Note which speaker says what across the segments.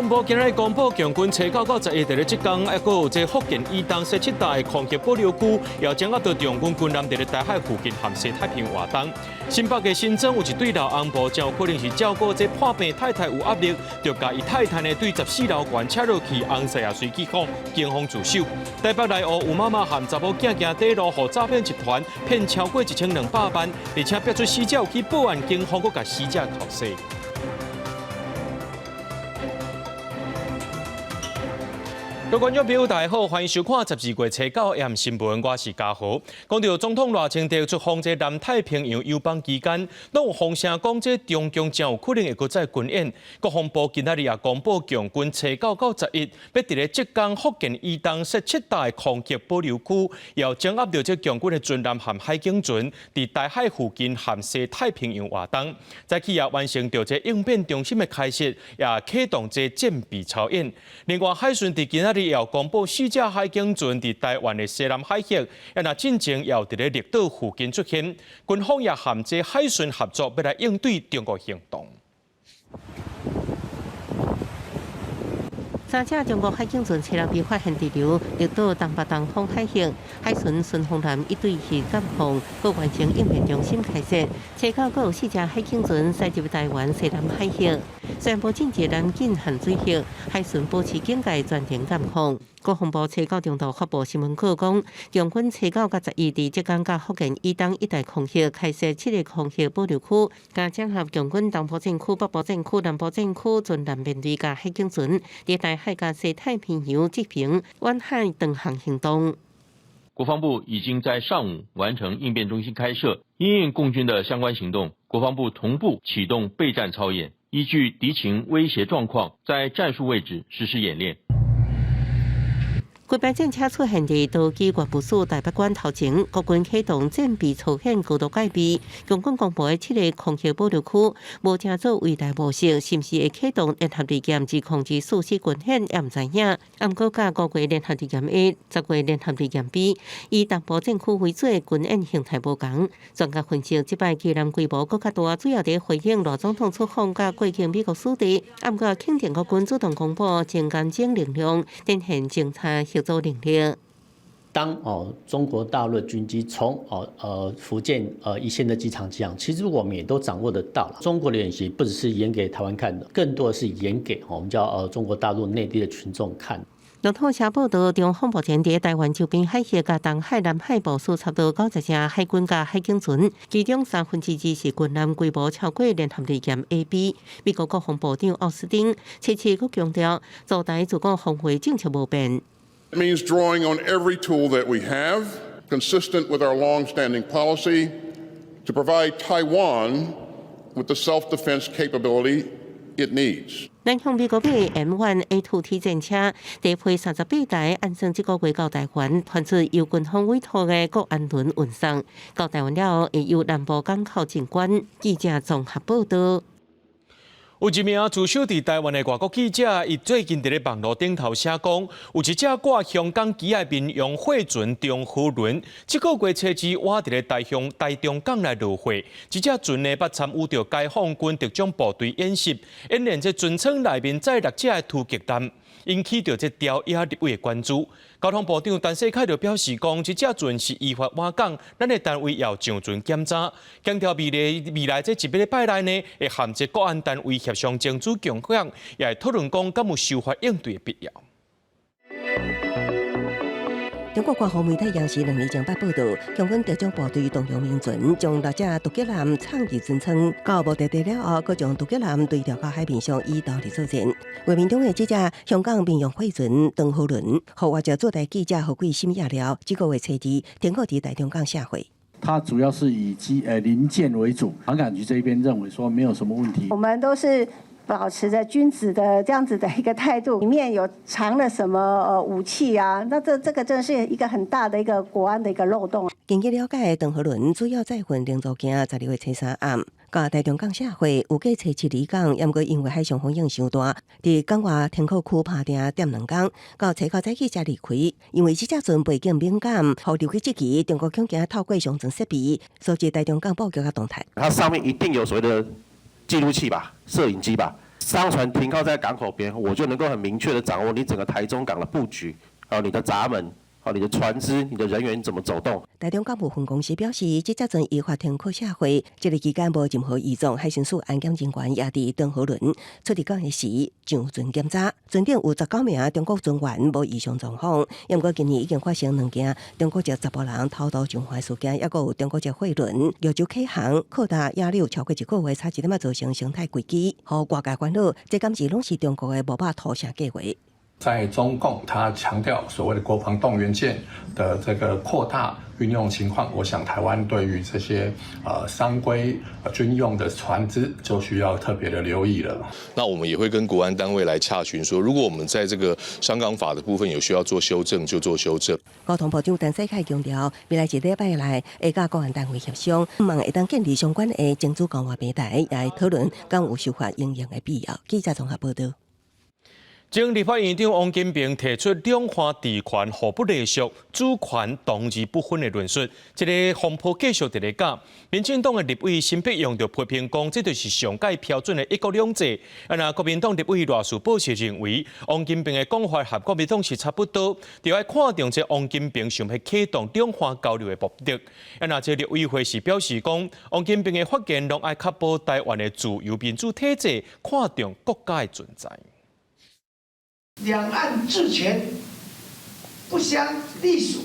Speaker 1: 防部今日公布，共軍初九到十一佇咧浙江，抑閣有這福建以東設七大空域保留區，也掌握著共軍軍艦佇咧台海附近和西太平洋活動。新北的新莊有一對老翁婆，真有可能是照顧這破病太太有壓力，就共伊太太呢對十四樓懸車落去，翁婿也隨去講警方自首。台北內湖有媽媽和查某囝行短路，予詐騙集團騙超過一千兩百萬，而且逼出死者去報案，警方閣共死者扣稅。各位觀眾朋友，大家好，歡迎收看十二月初九 AM 新聞，我是嘉豪。講到總統賴清德出訪這南太平洋友邦期間，攏有風聲講這中共真有可能會閣再軍演。國防部今仔日也公布，共軍初九到十一，欲佇咧浙江、福建以東設七大空域保留區，要掌握著這共軍的船艦和海警船，佇台海附近和西太平洋活動。早起也完成著這應變中心的開設，也啟動這戰備操演。另外，海巡佇今仔日也公布四隻海警船佇台灣的西南海域，也若進前也有佇咧綠島附近出現，軍方也和這海巡合作，欲來應對中國行動。
Speaker 2: 三隻中國海警船初六被發現滯留綠島東北東方海域，海巡順風艦一對去監控，閣完成應變中心開設。初九閣有四隻海警船駛入台灣西南海域，雖然無進入南境限水域，海巡保持警戒，全程監控。國防部初九中晝發布新聞稿講，共軍初九佮十一佇浙江佮福建以東一帶空域開設七个空域保留區，共整合共軍東部戰區、北部戰區、南部戰區船艦編隊佮海警船，佇台海佮西太平洋執行遠海長航行動。
Speaker 3: 國防部已經在上午完成應變中心開設，因應共軍的相關行動，國防部同步啟動備戰操演，依據敵情威脅狀況，在戰術位置實施演練。
Speaker 2: 幾排戰車出現佇桃機縣部署台北館頭前，國軍啟動戰備操演高度戒備。共軍公布的七个空域保留區，無成做圍台模式，是毋是會啟動聯合利劍2024軍演也毋知影。毋過佮五月聯合利劍 A、十月聯合利劍 B，以東部戰區為主的軍演形態無仝。專家分析，這擺機艦規模閣較大，主要佇回應賴總統出訪佮過境美國屬地。毋過肯定國軍主動公布增監偵力量，展現偵察協作能力。
Speaker 4: 當哦中國大陸軍機從哦福建一線的機場起降，其實我們也都掌握得到。中國的演習不只是演給台灣看的，更多的是演給我們叫中國大陸內地的群眾看。
Speaker 2: 路透社報道，中方目前佇台灣周邊海域佮東海、南海部署差不多九十隻海軍佮海警船，其中三分之二是軍艦，規模超過聯合利劍 A、B。美國國防部長奧斯汀初七閣強調，座台自我防衛政策無變。
Speaker 5: It means drawing on every tool that we have, consistent with our long-standing policy, to provide Taiwan with the self-defense capability it needs.
Speaker 2: 南向美國買 M1A2T 戰車，地配三十八台，按算這個月到台灣，傳出由軍方委託的國安輪運送到台灣了後，會由南部港口進關。記者綜合報道。
Speaker 1: 有一名駐守佇台灣的外國記者，伊最近佇咧網路頂頭寫講，有一隻掛香港旗的民用貨船中和輪，這個月初二倚佇咧台向台中港來落貨。這隻船呢，捌參與著解放軍特種部隊演習，演練這船艙內面載六隻的突擊艦，引起著這朝野立委的關注。交通部長陳世凱就表示講，這隻船是依法倚港，咱的單位要上船檢查，強調未來未來這一禮拜內呢，會和這國安單位協商情資共享，也會討論講敢有修法應對的必要。
Speaker 6: 中國官方媒體央視兩日前捌報道，共軍特種部隊動用民船將六隻突擊艦藏入船艙，到目的地了後，閣將突擊艦對調到海面上以獨立作戰。畫面中的這隻香港民用貨船長和輪，予外籍駐台記者何貴審驗了，這個月初二停靠佇台中港卸貨。
Speaker 7: 它主要是以機零件為主，航港局這邊認為說沒有什麼問題。
Speaker 8: 我們都是保持着君子的這樣子的一個態度，裡面有藏了什麼武器啊？那這個真是一個很大的一個國安的一個漏洞。
Speaker 6: 根據了解，長和輪主要載運零組件，十二月初三暗到台中港卸貨，預計初七離港，毋過因為海上風湧傷大，佇港外停靠區拍定踮兩工，到初九早起才離開。因為這隻船背景敏感，予入去這期中國恐驚透過上傳設備，鎖定台中港布局佮動態。
Speaker 9: 它上面一定有所謂的記錄器吧、攝影機吧。商船停靠在港口邊，我就能夠很明確的掌握你整個台中港的布局，啊，你的閘門，啊，你的船隻、你的人員怎麼走動。
Speaker 6: 台中港務分公司表示，這隻船依法停靠卸貨，這个期間無任何異狀。海巡署安檢人員也佇頓河輪出入港的時上船檢查，船頂有19名中國船員無異常狀況。毋過今年已經發生兩件中國籍查埔人偷渡上岸事件，抑閣有中國籍貨輪越州啟航，擴大野柳超過一個月，差一點仔造成生態危機，予外界煩惱。這敢是攏是中國的無肉屠城計劃？
Speaker 10: 在中共，他強調所謂的國防動員艦的這個擴大運用情況，我想台灣對於這些商規軍用的船隻就需要特別的留意了。
Speaker 11: 那我們也會跟國安單位來洽詢，說如果我們在這個商港法的部分有需要做修正，就做修正。
Speaker 6: 交通部長陳世凱強調，未來一禮拜內會佮國安單位協商，希望會當建立相關的情資交換平台，來討論敢有修法應用的必要。記者綜合報道。
Speaker 1: 前立法院長王金平提出兩岸治權互不隸屬、主權同而不分的論述，這个風波繼續佇咧攪。民進黨的立委沈伯洋就批評講，這就是上蓋標準的一國兩制。啊，若國民黨立委賴士葆是認為，王金平的講法和國民黨是差不多，就愛看重這王金平想欲啟動兩岸交流的目的。啊，若這陸委會是表示講，王金平的發言攏愛確保台灣的自由民主體制，看重國家的存在。
Speaker 12: 兩岸治權不相隸屬，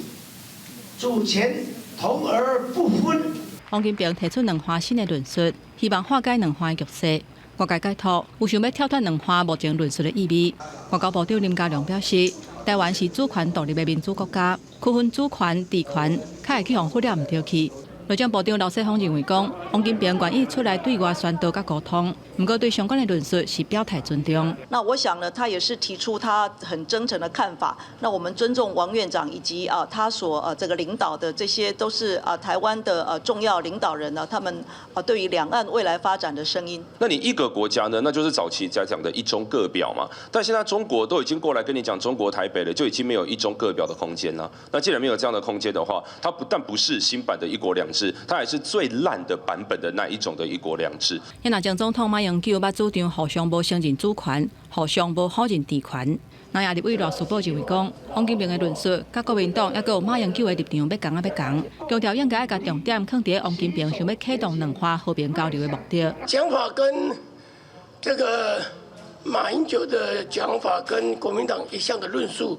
Speaker 12: 主權同而不分。
Speaker 13: 王金平提出兩岸新的論述，希望化解兩岸的局勢。外界解讀有想欲跳脫兩岸目前論述的意味。外交部長林佳龍表示，台灣是主權獨立的民主國家，區分主權、治權，較會去予忽略毋著去。內政部長劉世芳認為講，王金平願意出來對外宣導佮溝通，毋過對相關的論述是表態尊重。
Speaker 14: 那我想呢，他也是提出他很真誠的看法。那我們尊重王院長以及啊他所這個領導的這些都是啊台灣的重要領導人呢，他們啊對於兩岸未來發展的聲音。
Speaker 15: 那你一個國家呢，那就是早期在講的一中各表嘛。但現在中國都已經過來跟你講中國台北了，就已經沒有一中各表的空間了。那既然沒有這樣的空間的話，它不但不是新版的一國兩制，它還是最爛的版本的那一種的一國兩制。
Speaker 13: 若前總統馬英九捌主張互相無承認主權，互相無否認治權。那也立委賴士葆認為講，王金平的論述，佮國民黨抑閣有馬英九的立場欲仝仔欲仝，強調應該愛共重點放佇王金平想欲啟動兩岸和平交流的目的。
Speaker 12: 講法跟這個馬英九的講法跟國民黨一向的論述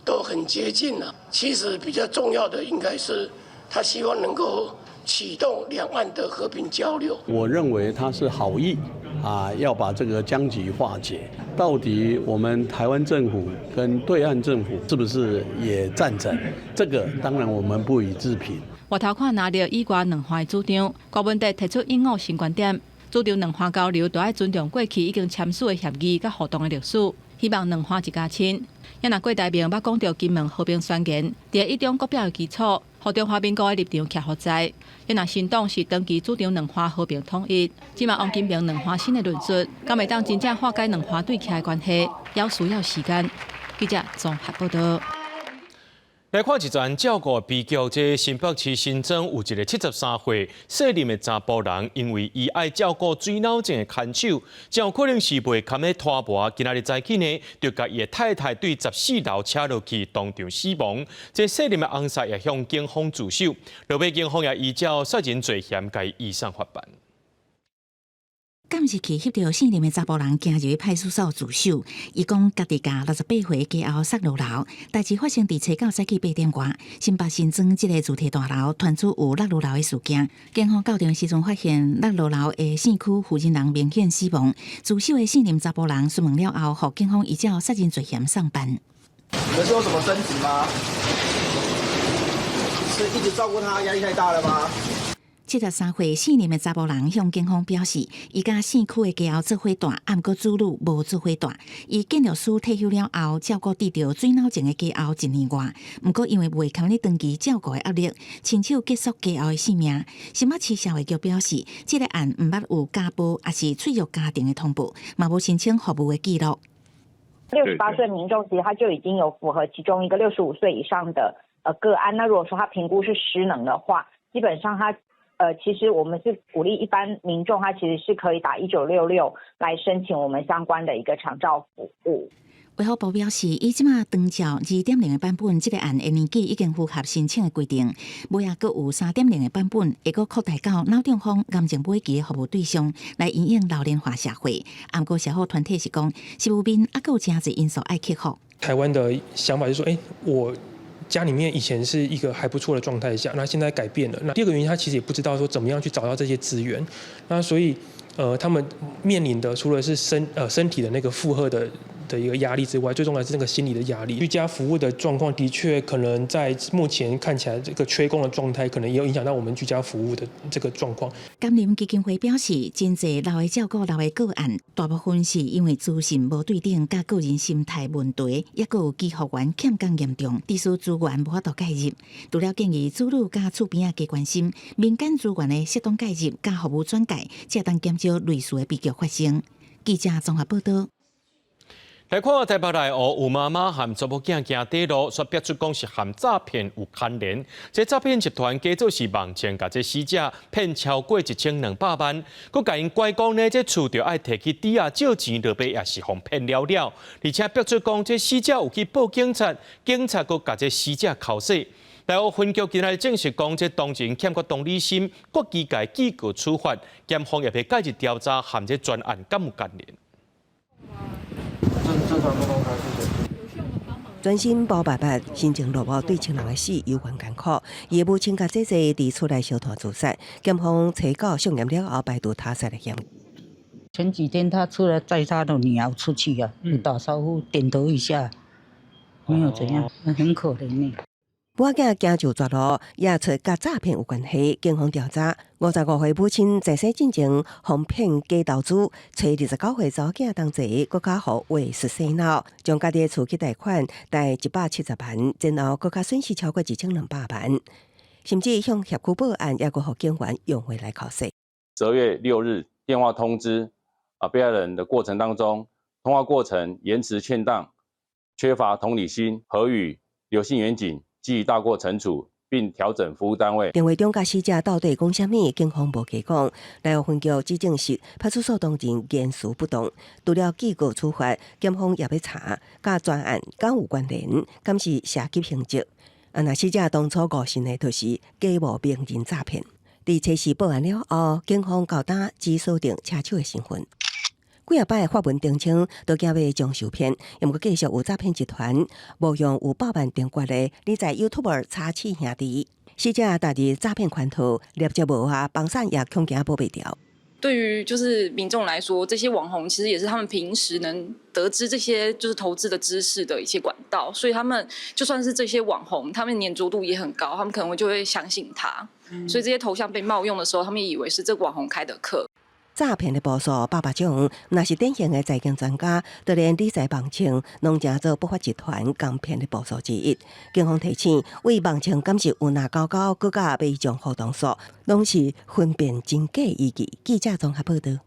Speaker 12: 都很接近了。其實比較重要的應該是他希望能夠啟動兩岸的和平交流。
Speaker 16: 我認為他是好意啊，要把這個僵局化解。到底我們台灣政府跟對岸政府是不是也贊成？這個當然我們不予置評。
Speaker 13: 外頭看藍綠以外兩岸的主張，柯文哲提出應我新觀點，主張兩岸交流都愛尊重過去已經簽署的協議佮互動的歷史，希望兩岸一家親。也若郭台銘捌講著金門和平宣言，佇一中各表的基礎，予中華民國的立場徛予在。也若新黨是長期主張兩岸和平統一，這馬王金平兩岸新的論述，敢會當真正化解兩岸對徛的關係，猶需要時間。記者綜合報道。
Speaker 1: 來看一樁照顧悲劇，這新北市新莊有一个73歲細林的查埔人，因為伊愛照顧水腦症的牽手，真有可能是袂堪咧拖磨。今仔日早起呢，就共伊的太太對14樓車落去，當場死亡。這細林的翁婿也向警方自首，落尾警方也依照殺人罪嫌共伊移送法辦。
Speaker 17: 監視器翕著姓林的查埔人行入去派出所自首，伊講家己共68歲家後殺落樓，代誌發生佇初九早起8點外，新北新莊這个住宅大樓傳出有落落樓的事件，警方到場時陣發現落落樓的姓區負責人明顯死亡，自首的姓林查埔人詢問了後，予警方依照殺人罪嫌送辦。
Speaker 18: 你們是有什麼爭執嗎？是一直照顧他，壓力太大了嗎？73
Speaker 17: 歲姓林的查埔人向警方表示，伊佮姓區的家後做伙蹛，毋過子女無做伙蹛。伊建築師退休了後，照顧得著水腦症的家後一年外，毋過因為袂堪咧長期照顧的壓力，親手結束家後的性命。新北市社會局表示，這个案毋捌有家暴，抑是脆弱家庭的通報，嘛無申請服務的記錄。
Speaker 19: 68歲民眾其實他就已經有符合其中一個65歲以上的個案。那如果說他評估是失能的話，基本上他其實我們是鼓勵一般民眾，他其實是可以打1966來申請我們相關的一個長照服務。
Speaker 17: 衛福部表示，以這馬長照2.0的版本，這個案的年紀已經符合申請的規定。尾仔閣有3.0的版本，會閣擴大到腦中風、癌症尾期的服務對象，來因應老齡化社會。毋過社福團體是講，實務面猶閣有誠濟因素愛克服。
Speaker 20: 台灣的想法就是說，我家裡面以前是一個還不錯的狀態下，那現在改變了。那第二個原因，他其實也不知道說怎麼樣去找到這些資源。那所以，他們面臨的除了是身體的那個負荷的一個壓力之外，最重要是那個心理的壓力。居家服務的狀況的確可能在目前看起來，這個缺工的狀態可能也有影響到我們居家服務的這個狀況。
Speaker 17: 甘霖基金會表示，真濟老的照顧老的個案，大部分是因為資訊無對等，佮個人心態問題，抑閣有醫護員欠工嚴重，致使資源無法度介入。除了建議子女佮厝邊仔加關心，民間資源的適當介入佮服務轉介，才當減少類似的悲劇發生。記者綜合報道。
Speaker 1: 來看台北內湖有媽媽和查某囝行短路，煞逼出講是和詐騙有牽連。這詐騙集團假做是網站，共這死者騙超過1200萬，閣共𪜶拐講呢，這厝著愛提去抵押借錢，落尾也是予騙了了。而且逼出講，這死者有去報警察，警察閣共這死者剾洗。內湖分局今日證實講，這當前欠缺同理心，決議共記過處罰，檢方也欲介入調查，和這專案敢有關聯。
Speaker 18: 正常溝通開，謝謝。
Speaker 6: 專心無辦法，心情落寞，對親人的死猶原艱苦。伊的母親佮姐姐佇厝內燒炭自殺，檢方查到上嚴了後，排除他殺的嫌疑。
Speaker 21: 前幾天他出來載他的女兒出去啊，打招呼，點頭一下，沒有怎樣，很可憐呢。
Speaker 6: 母仔行就絕路，也出佮詐騙有關係。警方調查，55歲母親在生進前，予騙假投資，揣29歲查某囝同齊，閣較予話術洗腦，將家己的厝去貸款，貸170萬，然後閣較損失超過1200萬，甚至向協區報案，抑閣予警員用話來剾洗。
Speaker 22: 12月6日電話通知被害人的過程當中，通話過程言辭欠當，缺乏同理心，核予劉姓員警記大過懲處，並調整服務單位。
Speaker 6: 電話中佮死者到底講啥物？警方無加講。內湖分局只證實派出所當人言辭不當，除了記過處罰，檢方也欲查，佮專案敢有關聯，敢是涉及刑責。啊，若死者當初誤信的，就是假冒名人詐騙。佇測試報案了後，警方到今只鎖定車手的身份。幾仔擺發文澄清，都驚欲將受騙，毋過繼續有詐騙集團冒用有百萬訂閱的理財 YouTuber 查氏兄弟，死者踏入詐騙圈套，立即無啊，房產也恐驚保袂牢。
Speaker 23: 對於就是民眾來說，這些網紅其實也是他們平時能得知這些就是投資的知識的一些管道，所以他們就算是這些網紅，他們黏著度也很高，他們可能就會相信他。所以這些頭像被冒用的時候，他們也以為是這個網紅開的課。
Speaker 6: 詐騙的步數百百種，若是典型的財經專家，就連理財網站攏成做不法集團仝騙的步數之一。警方提醒，對網站敢是有藍勾勾，閣佮買帳戶動作，攏是分辨真假依據。記者綜合報道。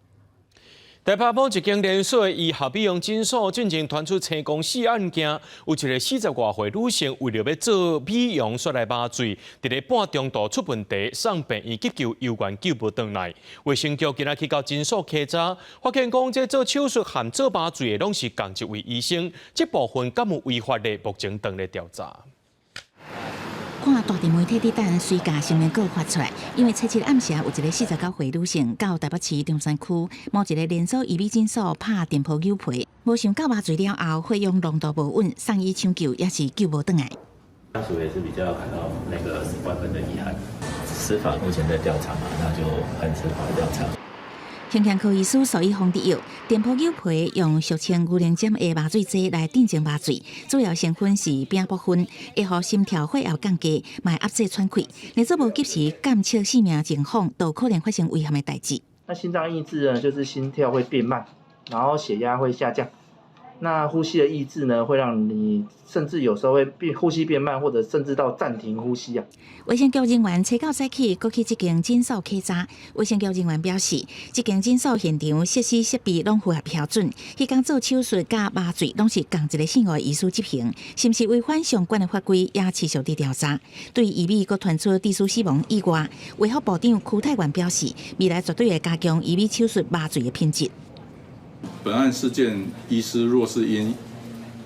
Speaker 1: 台北某一間連鎖的醫學美容診所進前傳出青光死案件，有一個40外歲女性為著欲做美容，煞來麻醉，佇咧半中途出問題，送病院急救，猶原救無轉來。衛生局今仔去到診所稽查，發現講這做手術和做麻醉的攏是仝一位醫生，這部分敢有違法的，目前正咧調查。
Speaker 17: 看大地媒體佇等隨共新聞稿發出來，因為七日暗時有一個49歲女性到台北市中山區某一個連鎖醫美診所拍電波扭皮，無想到麻醉了後血氧濃度無穩，送醫搶救也是救無轉來。
Speaker 24: 家屬也是比較感到那個萬分的遺憾。司法目前在調查嘛，那就看司法調查。
Speaker 17: 胸腔科醫師蘇以峰指電波扭皮用俗稱牛奶針的麻醉劑來鎮靜麻醉，主要成分是丙泊酚，會予心跳血壓降低，嘛會壓制喘氣。若做無及時監測生命情況，都可能發生危險的代誌。
Speaker 25: 那心臟抑制呢，就是心跳會變慢，然後血壓會下降。
Speaker 2: 那呼吸的抑制呢，會讓你甚至有時候會變呼吸變慢，或者甚至到暫停呼吸啊。
Speaker 17: 衛生局人員初九早起，閣去這間診所稽查。衛生局人員表示，這間診所現場設施設備攏符合標準，彼工做手術佮麻醉攏是仝一个姓吳的醫師執行，是毋是違反相關的法規，也持續佇調查。對醫美閣傳出致死死亡意外，衛福部長邱泰源表示，未來絕對會加強醫美手術麻醉的品質。
Speaker 3: 本案事件，醫師若是因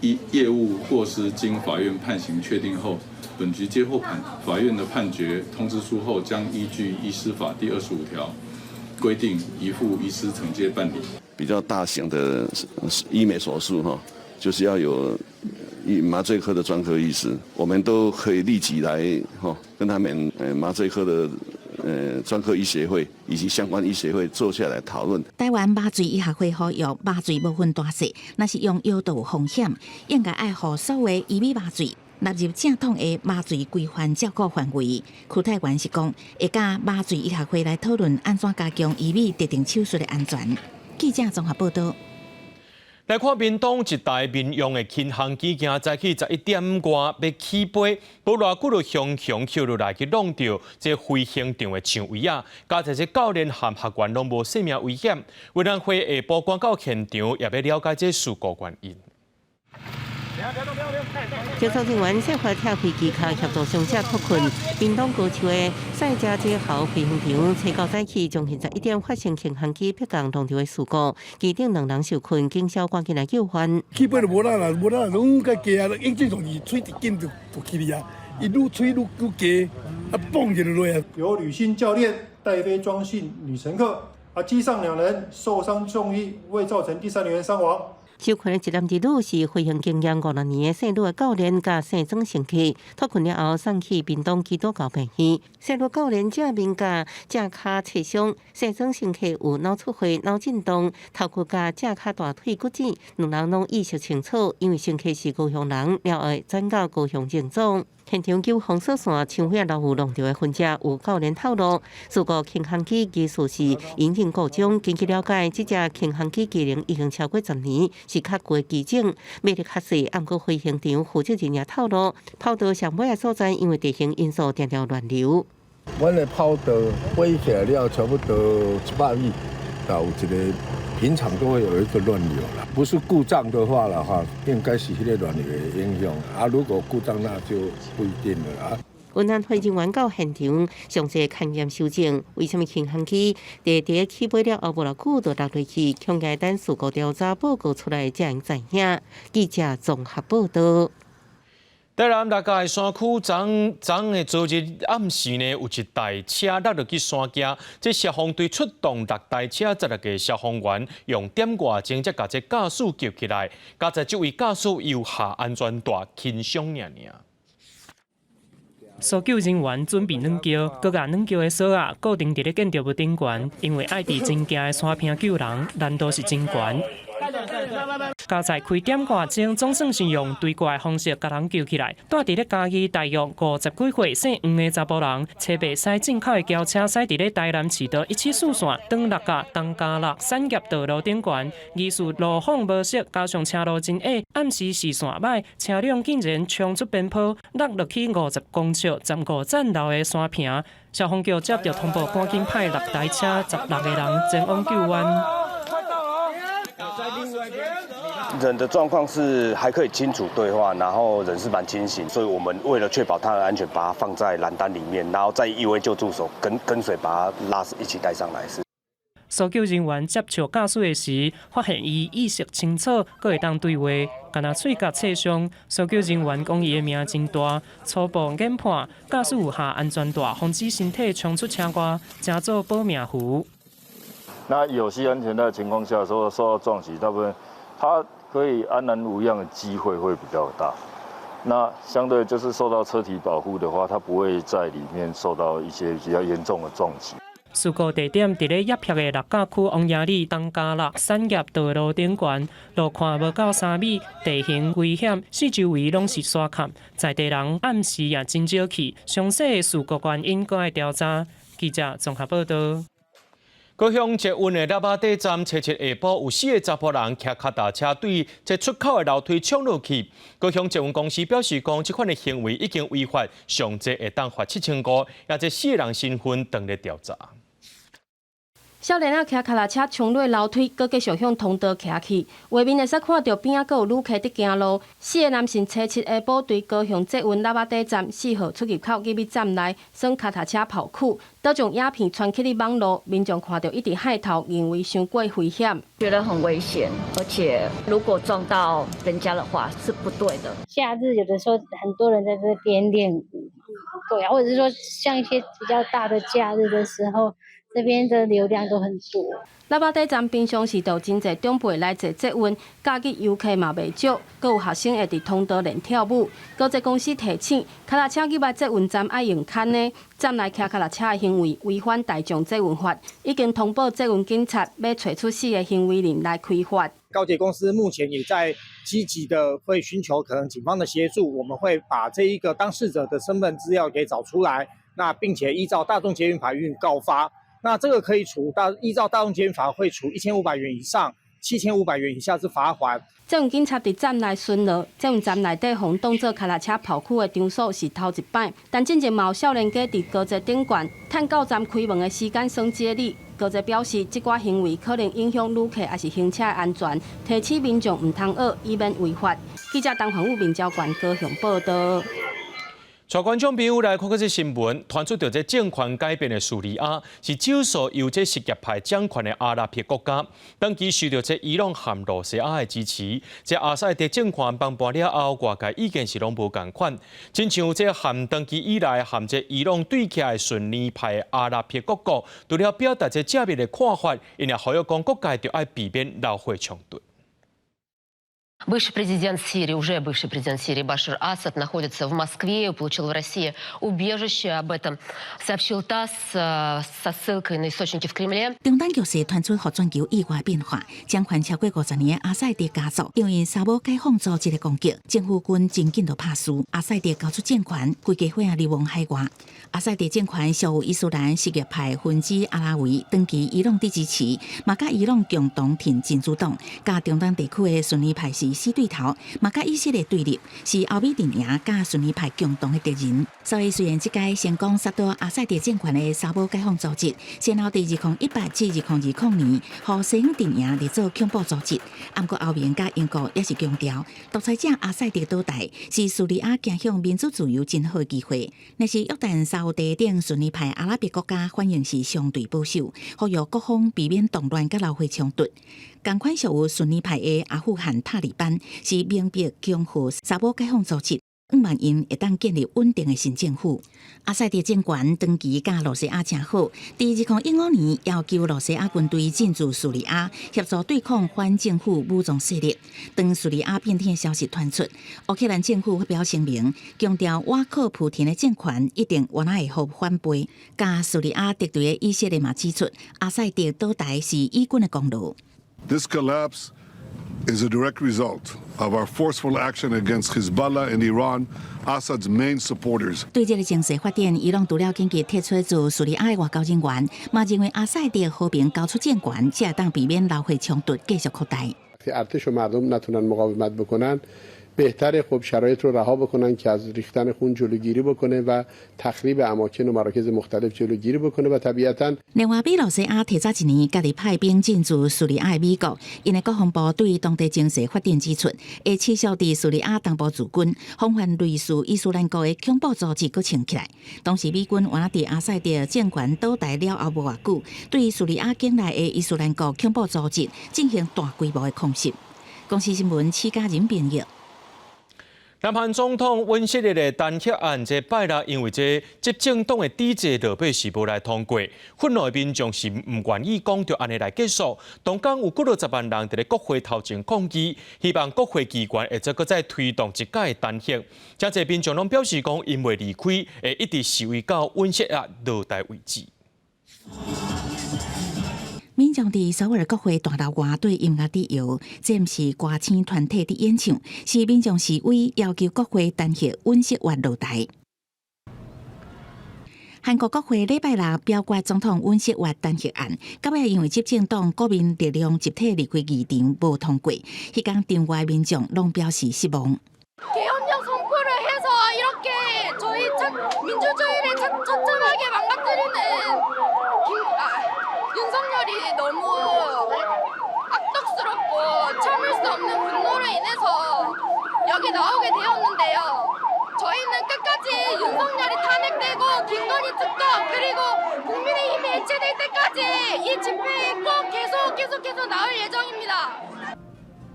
Speaker 3: 業務過失經法院判刑確定後，本局接獲判法院的判決通知書後，將依據醫師法第25條規定，移付醫師懲戒辦理。
Speaker 4: 比較大型的醫美手術，哈，就是要有麻醉科的專科醫師，我們都可以立即來，哈，跟他們麻醉科的專科醫學會以及相關醫學會坐下來討論。
Speaker 17: 台灣麻醉醫學會呼籲，麻醉無分大細，若是用藥都有風險，應該愛予所有醫美麻醉納入正統的麻醉規範照顧範圍。邱泰源是講，會佮麻醉醫學會來討論按怎加強醫美特定手術的安全。記者綜合報道。
Speaker 1: 來看屏東一台民用的輕航機，今早起11點外欲起飛，無偌久就雄雄抾落來去挵著這飛行場的牆圍仔，佳哉這教練和學員攏無性命危險。委員會下晡趕到現場，也欲了解這事故原因。
Speaker 6: 救助人員設法拆飛機殼協助傷者脫困。屏東高樹的賽嘉這豪飛行場，初九早起將近11點發生輕航機迫降撞著的事故，機頂兩人受困，警消趕緊來救援。
Speaker 5: 起飛就無力啦，無力攏較低啊，引擎從伊喙直緊就起去啊，伊愈吹愈愈低，啊嘣就落啊。
Speaker 25: 由呂姓教練帶飛莊姓女乘客，啊機上兩人受傷送醫，未造成第三人員傷亡。
Speaker 6: 受困的一男一女是飛行經驗5、6年的姓呂的教練佮姓莊乘客，脫困了後送去屏東基督教病院。姓呂教練正面佮正跤切傷，姓莊乘客有腦出血、腦震盪、頭殼佮正跤大腿骨折，兩人攏意識清楚，因為乘客是高雄人，了後轉到高雄榮總。現場救封鎖線牆壁留有挵著的痕跡，有教練透露，事故輕航機技術是引擎故障。根據了解，這隻輕航機機齡已經超過10年，是較舊的機種，馬力較細。毋過飛行場負責人也透露，跑道上尾的所在因為地形因素，定定亂流。
Speaker 26: 阮的跑道飛起來了，差不多100米，有一個平常都會有一個亂流啦。不是故障的話啦，哈，應該是彼個亂流的影響啊。如果故障，那就不一定了啊。
Speaker 6: 雲南飛行員到現場詳細勘驗搜證，為啥物輕航機佇起飛了後無偌久就落落去？恐驚等事故調查報告出來才會知影。記者綜合報道。
Speaker 1: 台南六甲山區昨昨的昨日暗時呢，有一台車落落去山徑，這消防隊出動六台車，16個消防員用點外鐘才共這駕駛救起來。佳哉這位駕駛有下安全帶，輕傷爾爾。
Speaker 27: 搜救人員準備軟轎，閣共軟轎的索仔固定佇咧建築物頂懸，因為愛佇真崎的山坪救人，難度是真懸。佳哉開點外鐘，總算是用追過的方式共人救起來。蹛佇咧嘉義大約50幾歲姓黃的查埔人，初八駛進口的轎車駛佇咧台南市道174線長六甲東嘉六產業道路頂懸，疑似路況無熟，加上車路真矮，暗時視線䆀，車輛竟然衝出邊坡，落落去50公尺15層樓的山坪。消防局接到通報，趕緊派六台車16個人前往救援。
Speaker 28: 人的狀況是還可以清楚對話，然後人是蠻清醒，所以我們為了確保他的安全，把他放在欄單裡面，然後在一位救助手跟隨把他拉一起帶上來。是。
Speaker 27: 搜救人員接觸駕駛的時，發現伊意識清楚，閣會當對話，干焦喙角切傷。搜救人員講伊的命真大，初步研判駕駛有下安全帶，防止身體衝出車外，成做保命符。
Speaker 29: 那有繫安全帶的情況下，說受到撞擊，大部分他可以安然無恙的機會會比較大。那相對就是受到車體保護的話，他不會在裡面受到一些比較嚴重的撞擊。
Speaker 27: 事故地點佇咧業協的六甲區王爺里東嘉六產業道路頂懸，路寬無夠3米，地形危險，四周圍攏是山崁，在地人暗時也真少去。詳細的事故原因閣愛調查。記者綜合報道。
Speaker 1: 高雄捷運的喇叭底站，初七下晡有四个查埔人騎跤踏車對這出口的樓梯衝落去。高雄捷運公司表示講，這款的行為已經違法，上濟會當罰7500，也這四个人身份正咧調查。
Speaker 7: 少年仔騎跤踏車衝落樓梯，閣繼續向通道騎去。畫面會使看著邊仔閣有旅客佇行路。四个男性初七下晡對高雄捷運喇叭底站四號出入口入去站內，耍跤踏車跑酷，倒將影片傳去佇網路，民眾看著一直害頭，認為傷過危險。
Speaker 8: 覺得很危險，而且如果撞到人家的話是不對的。
Speaker 9: 假日有的時候很多人在這邊練舞，對啊，或者是說像一些比較大的假日的時候。這邊的流量都很多。
Speaker 7: 喇叭底站平常時就真濟長輩來坐捷運，假日遊客嘛袂少，閣有學生會佇通道練跳舞。高鐵公司提醒，跤踏車入來捷運站愛用牽的，站內騎跤踏車的行為違反大眾捷運法，已經通報捷運警察，欲揣出四个行為人來開罰。
Speaker 10: 高鐵公司目前也在積極的會尋求可能警方的協助，我們會把這一個當事者的身份資料給找出來，那並且依照大眾捷運法予以告發。那這個可以處大依照大眾捷運法會處1500元以上7500元以下之罰鍰。
Speaker 7: 捷運警察佇站內巡邏，捷運站內底予當做跤踏車跑酷的場所是頭一擺。但進前嘛有少年家佇高鐵頂懸，趁到站開門的時間耍接力。高鐵表示，這寡行為可能影響旅客抑是行車安全，提醒民眾毋通學，以免違法。記者陳環武、民交館高雄報導。
Speaker 1: 帶觀眾朋友來看這則新聞，傳出著這政權改變的敘利亞，是少數由這什葉派掌權的阿拉伯國家，長期受著這伊朗和羅西亞的支持。這阿薩德政權崩盤了後，外界意見是攏無仝款。親像這和長期以來和這伊朗對起的遜尼派阿拉伯各國，除了表達這正面的看法，𪜶也呼籲講各界著愛避免流血衝突。
Speaker 11: Бывший президент Сирии, уже бывший президент Сирии Башар Асад находится в Москве, получил в России убежище. Об этом сообщил ТАСС со ссылкой на источники в Кремле.
Speaker 17: 中東局勢傳出予全球意外變化，掌權超過50年的阿薩德家族，因為沙姆解放組織的攻擊，政府軍真緊就拍輸。阿薩德交出政權，規家伙仔流亡海外。阿薩德政權屬伊斯蘭什葉派分支阿拉維，長期伊朗佇支持，嘛佮伊朗共同挺真主黨，佮中東地區的遜尼派是死對頭，嘛佮以色列對立，是歐美陣營佮遜尼派共同的敵人。所以雖然這屆成功殺倒阿薩德政權的沙姆解放組織，先後佇2018至2020年，予西方陣營列做恐怖組織，毋過歐盟佮英國也是強調，獨裁者阿薩德倒台是敘利亞走向民主自由真好的機會。若是約旦、沙烏地等遜尼派阿拉伯國家反應是相對保守，呼籲各方避免動亂佮流血衝突。仝款屬於遜尼派的阿富汗塔利班是明白強化沙姆解放組織，向望𪜶會當建立穩定的新政府。阿薩德政權長期佮羅西亞誠好，佇2015年要求羅西亞軍隊進駐敘利亞，協助對抗反政府武裝勢力。當敘利亞變天的消息傳出，烏克蘭政府發表聲明，強調倚靠普廷的政權一定原來會予反背。佮敘利亞敵對的以色列嘛指出，阿薩德倒台是以軍的功勞。
Speaker 12: This collapse is a direct result of our forceful action against Hezbollah and Iran, Assad's main supporters.
Speaker 17: 對這个情勢發展，伊朗除了緊急撤出駐敘利亞的外交人員，嘛認為阿薩德和平交出政權，才會當避免流血衝突繼續擴大。
Speaker 14: ارتش و مردم نتونن مقاومت بکنن بهتره خب شرایط رو رها بکنن که از ریختن خون جلوگیری بکنه و تخریب اماکن و مراکز مختلف جلوگیری بکنه و طبیعتا
Speaker 17: 另外，比羅西亞提早一年家己派兵進駐敘利亞的美國，𪜶的國防部對當地情勢發展指出，會持續佇敘利亞東部駐軍，防範類似伊斯蘭國的恐怖組織閣衝起來。當時美軍原來佇阿薩德政權倒台了後無偌久，對敘利亞境內的伊斯蘭國恐怖組織進行大規模的空襲。公視新聞，施嘉仁編譯。
Speaker 1: 南韓總統尹錫悅的彈劾案，這拜六因為這執政黨的抵制落尾是無來通過，憤怒的民眾是毋願意講就按呢來結束。當天有幾落十萬人佇咧國會頭前抗議，希望國會機關會閣閣再推動一擺彈劾。誠濟民眾攏表示講，𪜶袂離開，會一直示威到尹錫悅落台為止。
Speaker 17: 民眾佇首爾國會大樓外對音樂佇搖，這毋是歌星團體佇演唱，是民眾示威要求國會彈劾尹錫悅落台。韓國國會禮拜六表決總統尹錫悅彈劾案，到尾因為執政黨國民力量集體離開議場無通過，彼工場外民眾攏表示失望。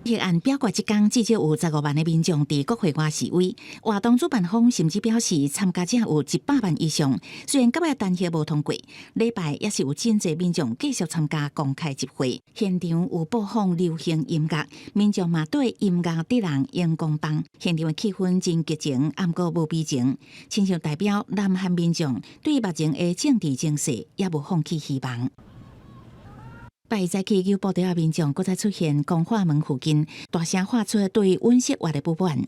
Speaker 17: 議案表決這工，至少有15萬的民眾佇國會外示威。活動主辦方甚至表示，參加者有100萬以上。雖然到尾彈劾無通過，禮拜也是有真濟民眾繼續參加公開集會。現場有播放流行音樂，民眾嘛對音樂佇人熒光棒。現場的氣氛真激情，毋過無悲情，親像代表南韓民眾對目前的政治情勢也無放棄希望。拜早起有部隊的民眾閣再出現光化門附近，大聲喊出對尹錫悅的不滿。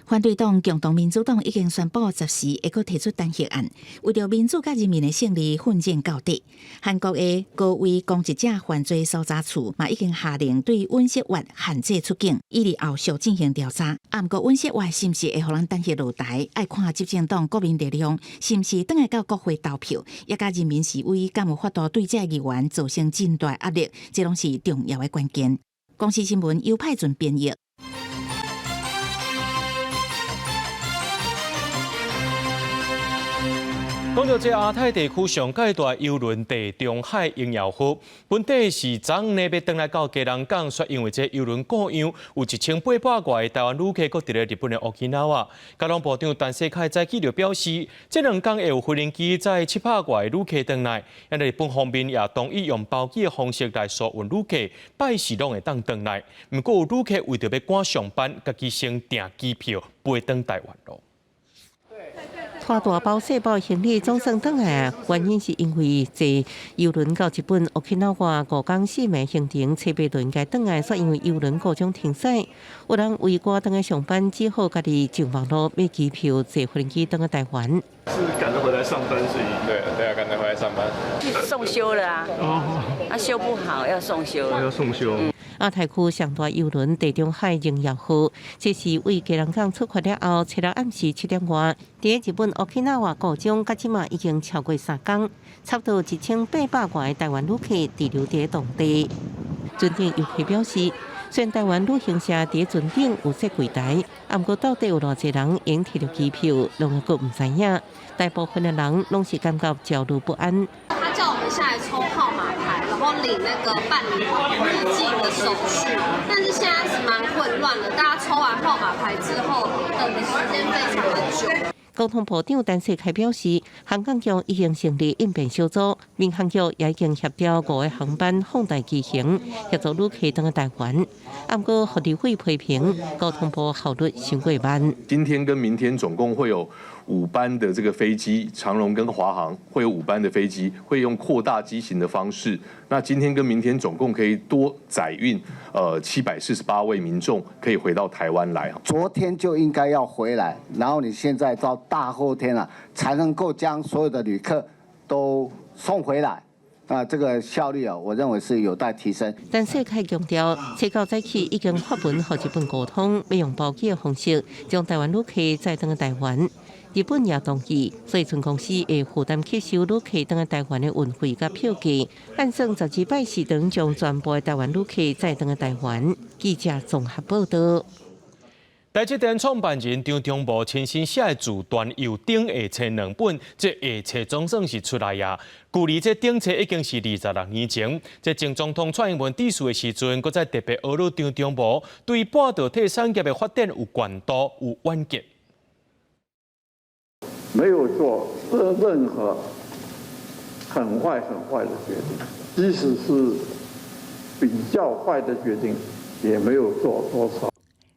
Speaker 17: 反對黨共同民主黨已經宣布十時會閣提出彈劾案，為著民主佮人民的勝利奮戰到底。韓國的高危攻擊者犯罪搜查處嘛已經下令對尹錫悅限制出境，以利後續進行調查。啊，毋過尹錫悅是毋是會予人彈劾落台，愛看執政黨國民力量是毋是轉來到國會投票，抑佮人民示威敢有法度對這議員造成真大壓力，這攏是重要的關鍵。公視新聞由派准編譯。
Speaker 1: 講到這亞太地區上蓋大郵輪地中海榮耀號，本底是昨昏呢欲轉來到基隆港，卻因為這郵輪故障，有1800外个台灣旅客閣佇咧日本的沖繩啊。交通部長陳世凱早起就表示，這兩工會有飛行機載700外个旅客轉來，因日本方面也同意用包機的方式來疏運旅客，拜四攏會當轉來。毋過有旅客為著欲趕上班，家己先訂機票飛轉台灣囉。
Speaker 6: 拖大包細包行李總算轉來，原因是因為坐郵輪到日本沖繩5工4暝行程，初八就應該轉來，卻因為郵輪故障停駛，有人為趕轉來上班，只好家己上網路買機票坐飛機轉來台灣。
Speaker 13: 是趕著回來上班，所以對對啊，趕著回來上班。
Speaker 15: 送修了啊，啊修不好要送修。
Speaker 13: 要送修。
Speaker 6: 亞太區上大郵輪地中海榮耀號，這是為基隆港出發了後，初六暗時7點外，佇日本沖繩故障，到這馬已經超過3工，差不多1800外台灣旅客滯留佇當地。船頂遊客表示，雖然台灣旅行社佇船頂有設櫃台，毋過到底有偌濟人已經提著機票，攏猶閣毋知影。大部分的人攏是感覺焦慮不安。
Speaker 16: 他叫我們下來抽號碼牌，然後領那個辦理入境的手續，但是現在是蠻混亂的，大家抽完號碼牌之後，等的時間非常的久。
Speaker 6: 交通部長陳世凱表示，航空局已經成立應變小組，民航局也已經協調5個航班放大機型，協助旅客轉來台灣。毋過，何立偉批評交通部效率傷過慢。
Speaker 18: 今天跟明天總共會有5班的這個飛機，長榮跟華航會有5班的飛機，會用擴大機型的方式。那今天跟明天總共可以多載運748位民眾可以回到台灣來。
Speaker 19: 昨天就應該要回來，然後你現在到大後天了，才能夠將所有的旅客都送回來。啊，這個效率啊，我認為是有待提升。
Speaker 6: 陳世凱強調，初九早起已經發文予日本溝通，欲用包機的方式將台灣旅客載轉來台灣。日本也同意，所以船公司會負擔吸收旅客轉來台灣的運費佮票價。按算12拜四當將全部的台灣旅客載轉來台灣。記者綜合報道。
Speaker 1: 台積電創辦人張忠謀親身寫的自傳由頂下冊2本，這下冊總算是出來啊！距離這頂冊已經是26年前，這前總統蔡英文致辭的時陣，閣再特別呵咾張忠謀對半導體產業的發展有懸度、有遠見。
Speaker 20: 沒有做任何很壞、很壞的決定，即使是比較壞的決定，也沒有做多少。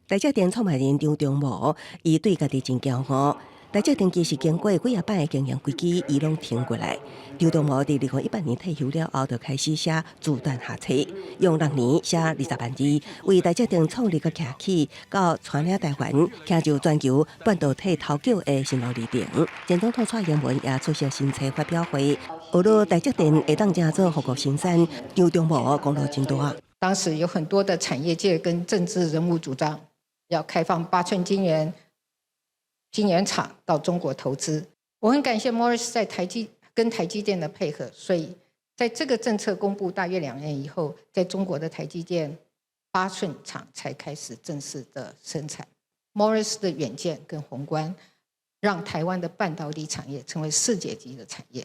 Speaker 6: 台積電創辦人張忠謀，伊對家己真驕傲。台積電其實經過幾仔擺的經營危機，伊攏挺過來。張忠謀佇2018年退休了後，就開始寫自傳下冊，用6年寫20萬字，為台積電創立佮徛起，到帶領台灣，成就全球半導體頭腳的心路歷程。前總統蔡英文也出席新冊發表會，學了台積電會當成做護國神山，張忠謀功勞真大。
Speaker 2: 當時有很多的產業界跟政治人物主張要開放8寸晶圓廠到中國投資。我很感謝 Morris 在台積跟台積電的配合，所以在這個政策公布大約2年以後，在中國的台積電8寸廠才開始正式的生產。Morris 的遠見跟宏觀，讓台灣的半導體產業成為世界級的產業。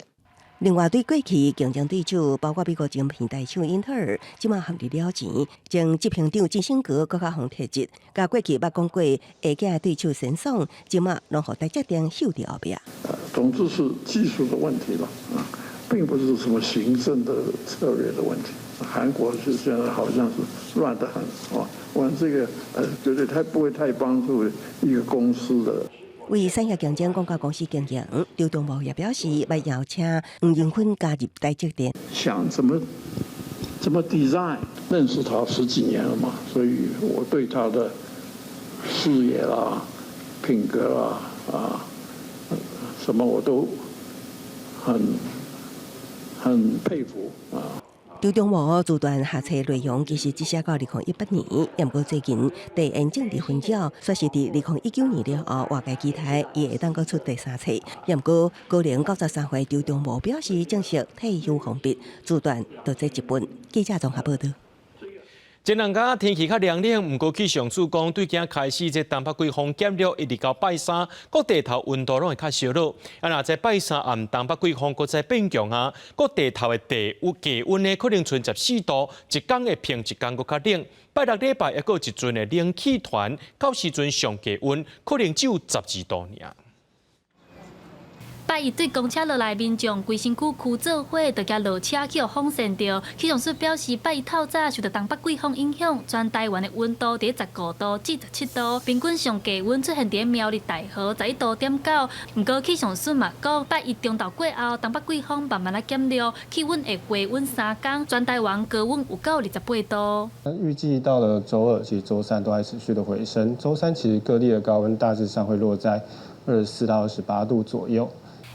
Speaker 6: 另外，對過去競爭對手，包括美國晶片大廠英特爾，這馬陷入了錢，前執行長基辛格閣較予撤職，佮過去捌講過下架的對手神送，這馬攏予台積電睺佇後壁。
Speaker 20: 總之是技術的問題了啊，並不是什麼行政的策略的問題。韓國是現在好像是亂得很啊，我這個絕對太不會太幫助一個公司的。
Speaker 6: 為產業競爭廣告公司經營，張忠謀也表示欲邀請黃仁勳加入台積電。
Speaker 20: 想怎麼 design，認識他十幾年了嘛，所以我對他的事業啦、品格啦啊，什麼我都很佩服啊。
Speaker 6: 張忠謀自傳下冊內容其實只寫到2018年，毋過最近地緣政治紛擾，煞是佇2019年了後，外界期待伊會當閣出第三冊。毋過高齡93歲張忠謀表示正式退休封筆，自傳就這一本。記者綜合報導。
Speaker 1: 這兩工天氣較涼冷，毋過氣象署講，對今開始這東北季風減弱，一直到拜三，各地頭溫度攏會較燒熱。啊，若這拜三暗東北季風閣再變強啊，各地頭的地溫低溫呢，可能賰14度，一工會比一工閣較冷。拜六禮拜猶閣有一陣的冷氣團，到時陣上低溫可能只有12度爾。
Speaker 3: 拜一對公車落來，民眾規身軀趺做伙，就共落車去予風扇著。氣象署表示，拜一透早受到東北季風影響，全台灣的溫度佇15度至17度，平均上低溫出現佇苗栗大和11.9度。毋過氣象署嘛講，拜一中晝過後，東北季風慢慢仔減弱，氣溫會回穩3工，全台灣高溫有到28度。
Speaker 4: 預計到了週二，其實週三都還持續的回升。週三其實各地的高溫大致上會落在24到28度左右。